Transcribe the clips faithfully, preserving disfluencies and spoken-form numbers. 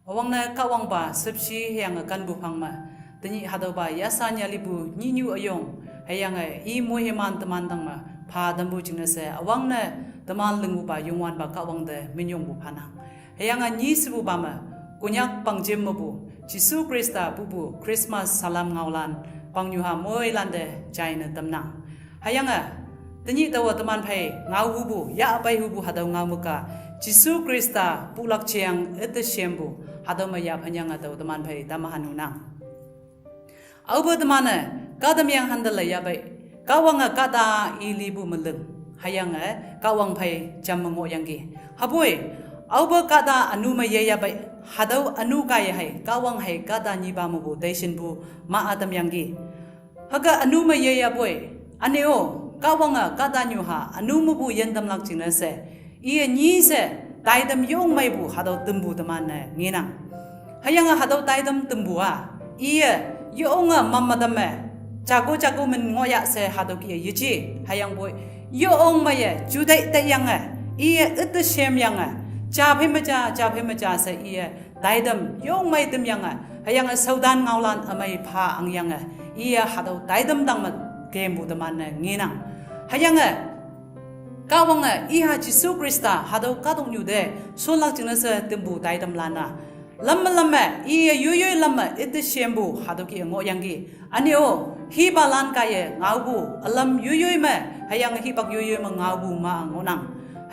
Üwangne Kahwangpa shüpshe hüyange kanpu phang me, tenyih hatüopa yashan yalipu nyihnyu üyong, hüyange i moiman teman tangme pha tampu jingne she üwangne teman lingpupa Youngwanpa Kahwang te minyongpu phanang. Hüyange nyi shepupa me, Konyak pangjem mepu Jesu Khrista pupu Christmas salam ngaolan pangnyuha moilante jaine tamnang. Hüyange tenyih taowe teman phei ngaohupu, yahpeihupu hatüo ngao me-a, Jesu Khrista pulak jeang üte shempu, hatüo me yaphanyange tao teman phei tamahanunang. Aope teman-e kahtamyenghan te lei yahpei, Kahwange kahta i lipu me ling, hüyange Kahwang phei jam me ngohyangki. Hüpoi, aope kahta ünu me ye yahpei, hatüo ünu kaiye hei Kahwang hei kahta nyipa mepu taishinpu ma-a tamyangki. Hüke ünu me ye yahpoi, üne-o, Kahwange kahtanyuha ünu mepu yintamlak jingne she, iye nyi she taitam yongmeipu hatüo tümpu teman-e ngenang. Hüyange hatüo taitam tümpu-a, iye yonge mama tamme, jako jako men ngohyah she hatüo kih-e yeje, hüyangpoi yongmeiye ju tei teiyange, iye üte shemyange, ja phei me ja, ja phei me ja she iye taitam yongmei tamyange, hüyange shaotan ngaolan ümei pha angyange, iye hatüo taitam tangme kempu teman-e ngenang. Hüyange Kahwange iha Jesu Khrista hatüo kahtoknyu te shonlak jingne she tümpu taitamlan-a, lamme lamme iye yoiyoi lamme üte shempu hatüo kih-e ngohyangki. Üne-o, hipalan kaiye ngaopu ülam yoiyoi me, hüyange hipak yoiyoi me ngaopu ma ngohnang.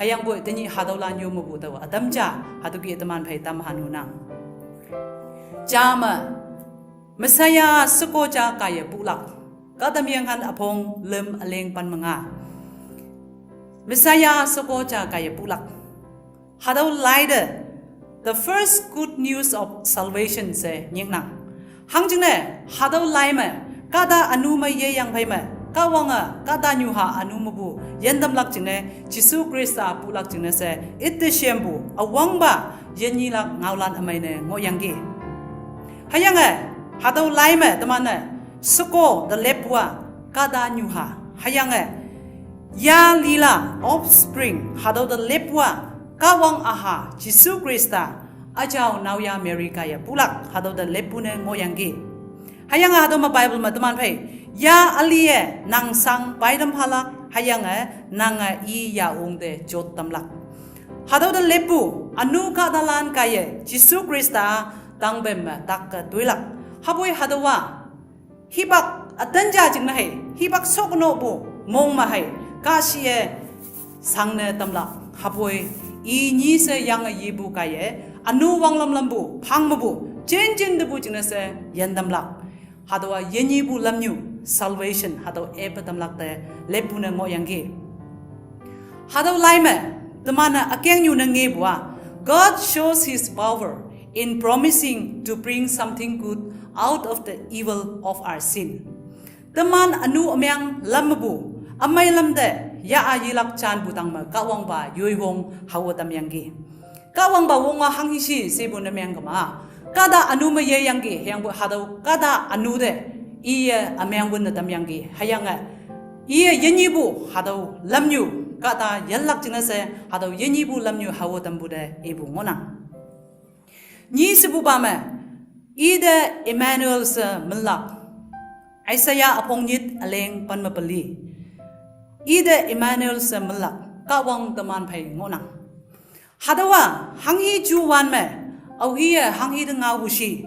Hüyangpoi tenyih hatüolan yo mepu taowe ütam ja, hatüo kih-e teman phei tamahanunang. Ja me, Messiah sheko ja kaiye pulak. Kahtamyenghan üpong lüm üleng pen me nga. Messiah sheko ja kaiye pulak. Hatüo lai te, the first good news of salvation she nyiknang. Hangjingne, hatüo lai me, kahta ünu me yeyang phei me, Kahwange kahtanyuha ünu mepu yintamlak jingne, Jesu Khrista pulak jingne she, üte shempu, üwangpa, yinyilak ngaolan ümei ne ngohyangki. Hüyange, hatüo lai me teman-e, sheko te leppu-a, kahtanyuha, hüyange, yalila offspring, hatüo te leppu-a, Kahwang üha, Jesu Khrista, üjao naoyha Mary kaiye pulak, hatüo te leppu ne ngohyangki. Hüyange hatüo me Bible me teman phei, ya üliye nang sang peitam phalak, hüyange nange i ya-ong te jot tamlak. Hatüo te leppu, ünu kahtalan kaiye Jesu Khrista tangpem me take toilak. Hüpoi hatüowa, hipak ütan ja jingne hei, hipak shoknopu mong me hei, kahshih-e shangne tamlak. Hüpoi i nyi she yange yepu kaiye, ünu wanglamlampu phang mepu, jinjin tepu jingne she yintamlak. Hatüowa yinyepu lamnyu, salvation, hatüo epe tamlak te leppu ne ngohyangki. Hatüo lai me, teman-e ükengnyu ne ngepu-a, God shows his power in promising to bring something good out of the evil of our sin. Teman ünu ümeng lam mepu, ümei lam te, ya-a yelak janpu tangme Kahwangpa yoiwong haowe tamyangki. Kahwangpa wong-a hanghi shi shepu ne meng kema, kahta ünu me yeyangki, hüyangpoi hatüo kahta ünu te, iye ümeng wünne tamyangki, hüyange, iye yinyepu hatüo lamnyu, kahta yinlak jingne she, hatüo yinyepu lamnyu haowe tampu te ipu ngohnang. Nyi shepupa me, ite Emmanuel she minlak. Isaiah üpong nyit üleng pen me peli. Ite Emmanuel she minlak, Kahwang teman phei ngohnang. Hatüowa, hanghi juwan me, aohiye hanghi te ngaopu shi,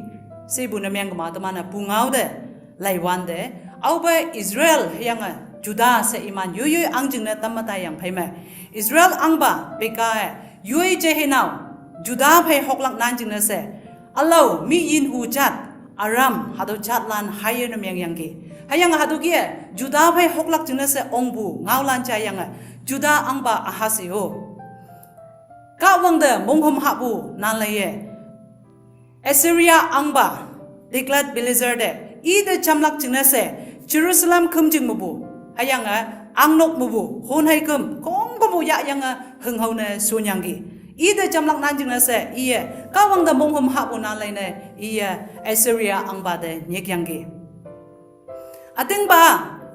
shepu ne meng kema teman-e pungao te, laiwante, aope Israel hüyange Juda she iman yoiyoi ang jingne tamme taiyang phei me, Israel ahngpa Pekah-e, yoi je hinao, Juda phei hoklak nan jingne she, ülao mi yinhu jat, Aram, hatüo jatlan haiye ne mengyangki. Hüyange hatüo kih-e, Juda phei hoklak jingne she ongpu ngaolan jayange, Juda ahngpa Ahaz-e-o, Kahwang te monghüm hahpu nan leiye, Assyria ahngpa Tiglath-Pileser te ite jamlak jingne she, Jerusalem khümjing mepu, hüyange ahngnok mepu hon hei küm khongkümpu yahyange hünghao ne shonyangki. Ite jamlak nan jingne she iye Kahwang te monghüm hahpu nan leine iye Assyria ahngpa te nyikyangki. Ütingpa,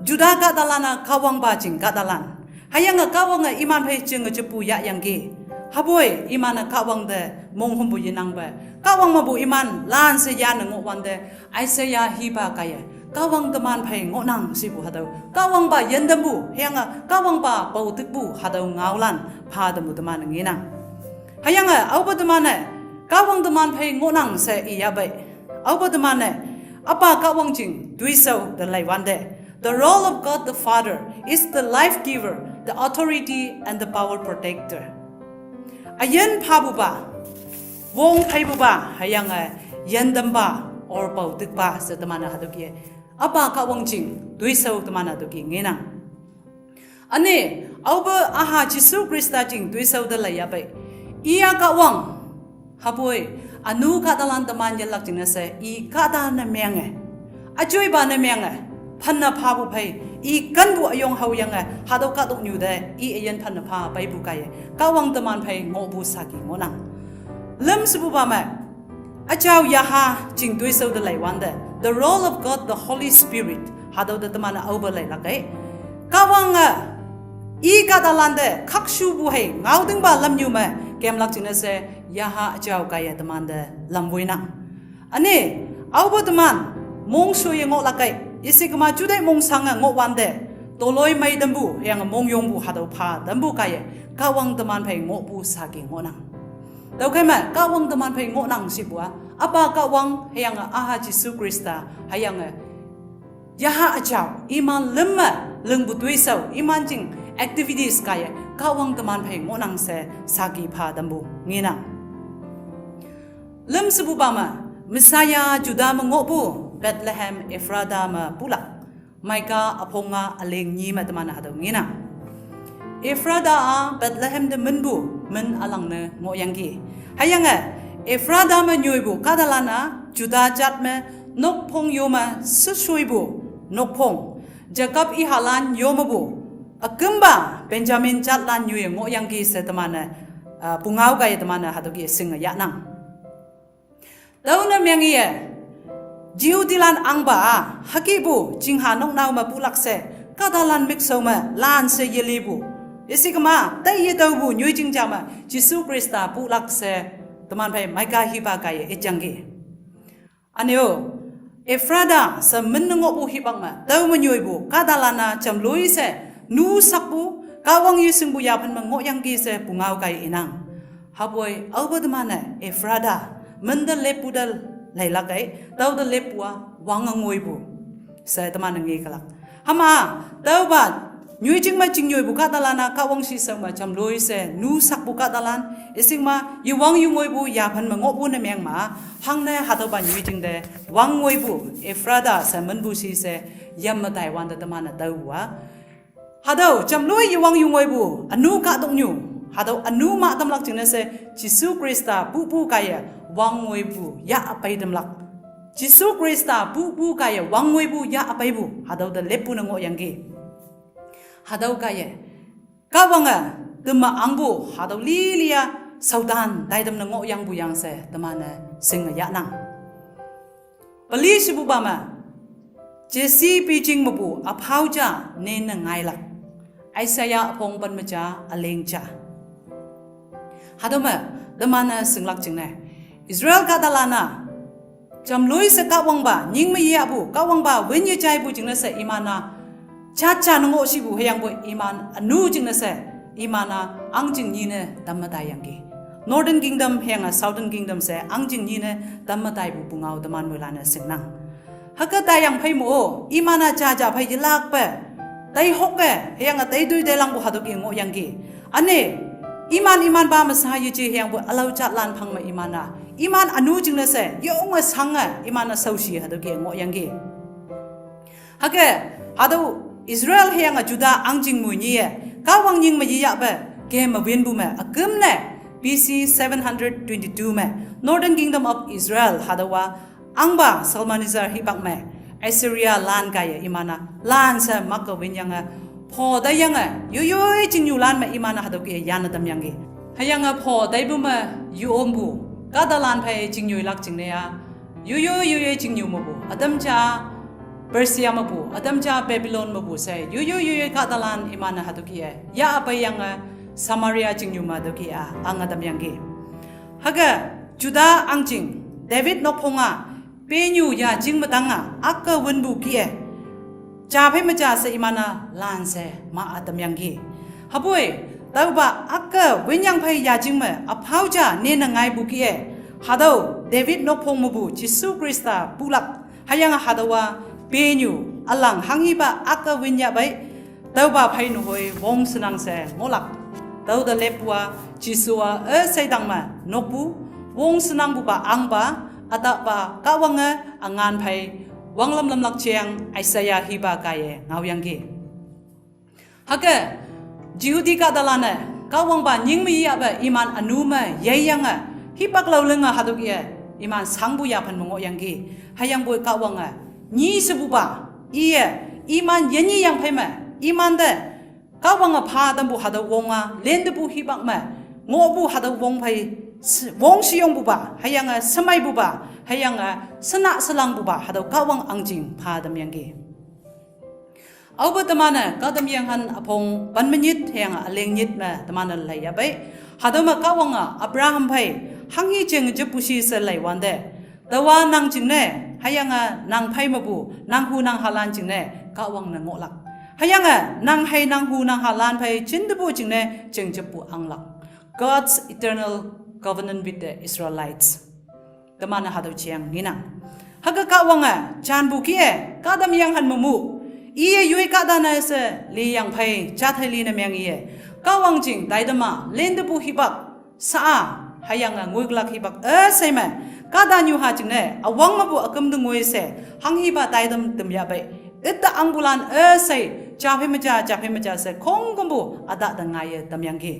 Juda kahtalan-a Kahwangpa jing kahtalan. Hüyange Kahwange iman phei jinge jepu yahyangki. Hüpoi iman-e Kahwang te monghümpu yenangpe, Kahwang mepu iman lan she yanne ngohwante, Isaiah hipa kaiye, Kahwang teman phei ngohnang shepu hatüo, Kahwangpa yintampu hüyange Kahwangpa paotikpu hatüo ngaolan pha tampu teman-e ngenang. Hüyange aope teman-e Kahwang teman phei ngohnang she iyapei, aope teman-e Üpa Kahwang jing toishao te leiwante, the role of God the Father is the life giver, the authority, and the power protector. Üyin phapupa, wong pheipupa hüyange yintampa or paotikpa she teman-e hatüo kih-e, Üpa Kahwang jing toishao teman-e hatüo kih ngenang. Üne, aope üha Jesu Khrista jing toishao te leiyapei, iya Kahwang, hüpoi ünu kahtalan teman yelak jingne she i kahta ne menge, üjoipa ne menge, phenne phapu phei, i kenpu üyong haoyange hatüo kahtoknyu te i üyin phenne pha peipu kaiye, Kahwang teman phei ngohpu saki ngohnang. Lüm shepupa me, üjao yaha jing toishao te leiwante, the role of God the Holy Spirit hatüo te teman-e aope leilak ei. Kahwange i kahtalan te khakshupu hei ngaotingpa lamnyu me kemlak jingne she, yaha üjao kaiye temante lamwoinang. Üne, aope teman mongshoye ngohlak ei, yesikema juteih mongshange ngohwante, toloimei tampu hüyange mongyongpu hatüo pha tampu kaiye, Kahwang teman phei ngohpu saki ngohnang. Tüokhei me Kahwang teman phei ngohnang shepu-a, Üpa Kahwang hüyange üha Jesu Khrista hüyange yaha üjao iman lüm me lingpu toishao iman jing activities kaiye Kahwang teman phei ngohnang she saki pha tampu ngenang. Lüm shepupa me, Messiah Juda me ngohpu, Bethlehem Ephrata me pulak. Micah üpong-a üleng nyi me teman-e hatüo ngenang. Ephrata-a Bethlehem te minpu min ülangne ngohyangki. Hüyange Ephrata me nyoipu kahtalan-a Juda jat me nokphong yo me sheshoipu nokphong, Jacob ihalan yo mepu, ükümpa Benjamin jatlan nyoiye ngohyangki she teman-e, ah, pungao kaiye teman-e hatüo kih shinge yahnang. Tüone mengye, Jehudilan ahngpa-a hükihpu chingha noknao me pulak she, kahtalan mikshao me lan she yelipu, yesikema taiye taopu nyoijing ja me Jesu Khrista pulak she, teman phei Micah hipa kaiye ijangki. Üne-o, Ephrata she min ne ngohpu hipak me tüo me nyoipu kahtalan-a jamloi she nu sakpu, Kahwang yeshingpu yaphan me ngohyangki she pungao kaiye inang. Hüpoi aope teman-e Ephrata min te leppu te leilak ei, tüo te leppu-a wange ngoipu she teman-e ngekelak. Hüma, tüopa nyoijing me chingnyoipu kahtalan-a Kahwang shishao me jamloi she nu sakpu kahtalan, yesikema yewang yengoipu yaphan me ngohpu ne meng ma, hangne hatüopa nyoijing te wang ngoipu, Ephrata she minpu shi she, yam me taiwante teman-e taopu-a, hatüo jamloi yewang yengoipu ünu kahtoknyu, hatüo ünu mah tamlak jingne she, Jesu Khrista pupu kaiye wang ngoipu yahpei tamlak. Jesu Khrista pupu kaiye wang ngoipu yahpeipu hatüo te leppu ne ngohyangki. Hatüo kaiye Kahwange teme ahngpu hatüo lili-a shaotan taitam ne ngohyangpu yang she teman-e shinge yahnang. Peli shepupa me, Jesse pijing mepu üphao ja nene ngailak. Isaiah üpong pen me ja, üleng ja. Hatüo me teman-e shinglak jingne, Israel kahtalan-a jamloi she Kahwangpa nying me yahpu, Kahwangpa win yejaipu jingne she iman-a jaja ne ngohshipu hüyangpoi iman ünu jingne she, iman-a ahng jing nyine tamme taiyangki. Northern Kingdom hüyange Southern Kingdom she ahng jing nyine tamme taipu pungao teman moilan-e shingnang. Hüke taiyang phei mo-o, iman-a jaja phei yelakpe, taihokke hüyange taitoi tailangpu hatüo kih ngohyangki. Üne, iman imanpa me sha yeje hüyangpoi ülao jatlan phang me iman-a, iman ünu jingne she yonge shange iman-e shaoshi hatüo kih ngohyangki. Hüke, hatüo Israel hüyange Juda ahng jing moi nyiye Kahwang nying me yeyahpe keme winpu me üküm ne, B C seven hundred twenty-two me, Northern Kingdom of Israel hatüowa ahngpa Shalmaneser hipak me, Assyria lan kaiye iman-a lan she make winyange, pho taiyange yoiyoi chingnyulan me iman-e hatüo kih yanne tamyangki. Hüyange pho taipu me yu ompu kahtalan phei chingnyuilak jingne-a, yoiyoi yoiyoi chingnyu mepu ütam ja Persia mepu, ütam ja Babylon mepu she yoiyoi yoiyoi kahtalan iman-e hatüo kih-e yahpeiyange, Samaria chingnyu me tüoke a ang ütam yangki. Hüke Juda ahngching David nokphong a penyu yajing me tang a ake wünpu kih-e ja phei me ja she iman-e lan she ma ütam yangki. Hüpoi tüopa ake wünyang phei yajing me üphao ja nene ngaipu kih-e hatüo David nokphong mepu Jesu Khrista pulak, hüyange hatüowa penyu ülang hanghipa ake wün yahpei, tüopa phei nehoi wong shenang she ngohlak. Tüote leppu a Jesu a üsheidang me nokpu wong shenangpupa ahngpa, ütahpa Kahwange üngan phei wanglam lamlak jeng Isaiah hipa kaiye ngaoyangki. Hüke Jehudi kahtalan-e Kahwangpa nying me yahpe iman ünu me yeiyange hipak lao linge hatüo kih-e iman shangpu yaphan me ngohyangki. Hüyangpoi Kahwange nyi shepupa, iye iman yenyiyang phei me imante Kahwange pha tampu hatüo wong a lentepu hipak me ngohpu hatüo wong phei, wong sheyongpupa hüyange shemeipupa hüyange shena shelangpupa hatüo Kahwang ahngching pha tamyangki. Aope teman-e Kahtamyenghan üpong pen me nyit hüyange üleng nyit me teman-e leiyahpei, hatüo me Kahwange Abraham phei hanghi jing jeppu shi she leiwante, taowa nang jingne hüyange nang phei mepu nang hu nang halan jingne Kahwang ne ngohlak, hüyange nang hei nang hu nang halan phei jintepu jingne jing jeppu anglak. God's eternal covenant with the Israelites. Teman-e hatüo jeng ngenang. Hüke Kahwange janpu kih-e Kahtamyenghan mepu, iye yoi kahtane she liyang phei jat hei li ne meng iye, Kahwang jing taitam a lentepu hipak sha-a hüyange ngoiklak hipak üshei me kahtanyuha jingne üwang mepu üküm te ngoi she hanghipa taitam tamyahpei, üte angpulan üshei ja phei me ja ja phei me ja she khongkümpu ütah te ngaiye tamyangki.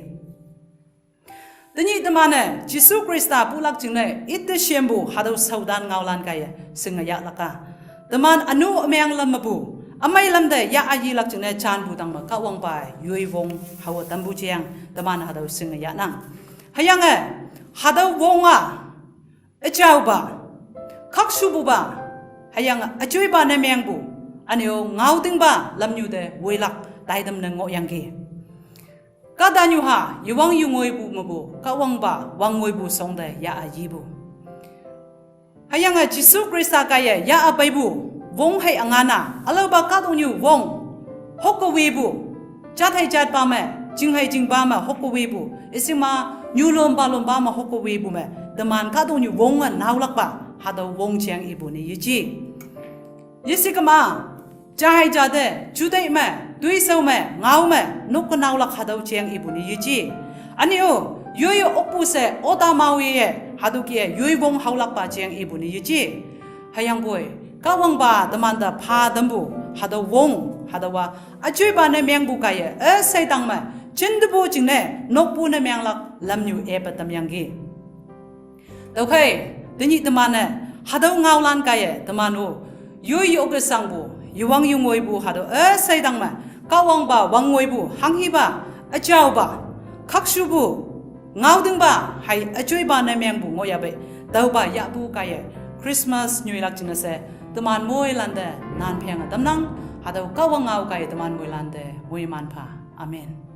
Tenyih teman-e Jesu Khrista pulak jingne ite shempu hatüo shaotan ngaolan kaiye shinge yahlak a, teman ünu ümeng lam mepu ümei lamte yah üyilak jingne janpu tang me Kahwangpa yoi wong haowe tampu jeng teman hatüo shinge yahnang. Hüyange hatüo wong a üjaopa, khakshupupa hüyange üjoipa ne mengpu, üne-o ngaotingpa lamnyu te woilak taitam ne ngohyangki. Kahtanyuha yewang yu ngoipu mepu Kahwangpa wang ngoipu shongte yah üyipu, hüyange Jesu Khrista kaiye yah üpeipu wong hei üngan a ülaopa kahtoknyu wong hokkewepu, jat hei jatpa me, jing hei jingpa me hokkewepu, üshingma nyulompa lompa me hokkewepu me teman kahtoknyu wong-e naolakpa hatüo wong jeng ipu ne yeji. Yeshikema ja hei ja te juteih me, toishao me, ngao me nok ke naolak hatüo jeng ipu ne yeji. Üne-o yoi okpu she ota mao ye hatüo kih-e yoi wong haolakpa jeng ipu ne yeji. Hüyangpoi Kahwangpa temante pha tampu hatüo wong hatüowa üjoipa ne mengpu kaiye üsheidang me jintepu jingne nokpu ne menglak lamnyu epe tamyangki. Tüokhei tenyih teman-e hatüo ngaolan kaiye teman-o yoi yoke shangpu, yewang yu ngoipu hatüo üsheidang me Kahwangpa wang ngoipu hanghipa, üjaopa, khakshupu, ngaotingpa hei üjoipa ne mengpu ngohyahpei, tüopa yahpu kaiye Christmas nyoilak jingne she teman moilante nan pheange tamnang. Hatüo Kahwang ngao kaiye teman moilante moiman pha. Amen.